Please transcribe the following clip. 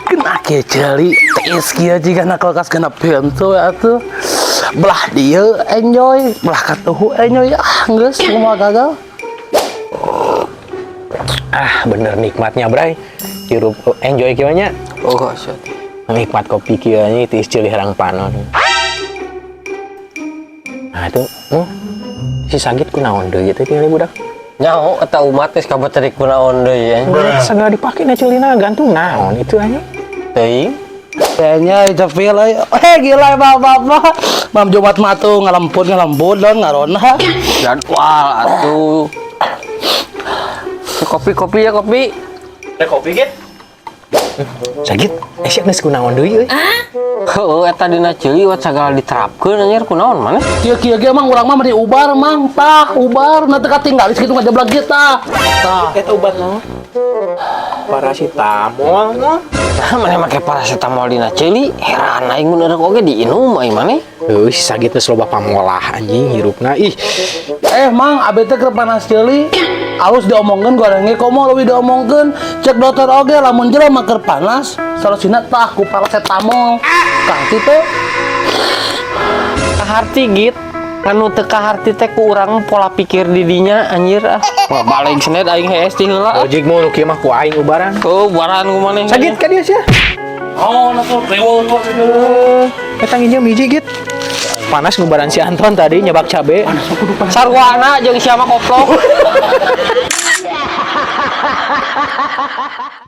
Kena ceuli tiis kieu jiga na kulkas kena pintu atuh. Belah dieu enjoy, belah katuhu enjoy, ah geus kumaha gagal. Ah, bener nikmatnya, Bray. Hirup enjoy kieu nya. Oh, shit. Nikmat kopi kieu nya tiis ceuli herang panon. Nah, itu si Sagit kunaon deui teh tinggal budak. Nyaho eta umat geus kabaterik kunaon deui ya. Segala dipake na ceulina gantung naon itu anjing. Teuing. Kayaknya itu feel euy. Eh gila bapak-bapak. Mam Jumat mah tuh ngalemput ngalembut dan ngarona. Jadwal atuh. Kopi kopi ya kopi. Teh kopi gitu. Sagit, eh sia geus kunaon deui euy. Heueuh, eta dina ceuli wat sagala diterapkeun anjir, kunaon maneh? Kieu kieu ge mang urang mah meni ubar mang, tah ubar na teu katinggal kitu ngajeblak kieu tah. Tah. Eta obat naon? Paracetamol mah. Nah, maneh make paracetamol dina ceuli, heran aing mun eureuk oge diinum aing maneh. Heuh, si Sagit geus loba pamolah anjing hirupna ih. Eh mang, abi teh keur panas ceuli. Alus diomongkeun gorengnya komo leuwih diomongkeun. Cek dokter oge lamun jelema keur panas, solusina tah ku paracetamol. Tah kitu. Kaharti git. Anu teu kaharti teh ku urang pola pikir di dinya anjir ah. Wah, balik senet aing hees ti heula. Ojek mau nu kieu mah ku aing ubaran. Oh, baran ku maneh. Sagit ka dieu sia. Oh, na tuh riweuh. Eta nginjem hiji git. Panas ngubaran si Anton tadi nyebak cabe. Sarwana jeung siapa koplok.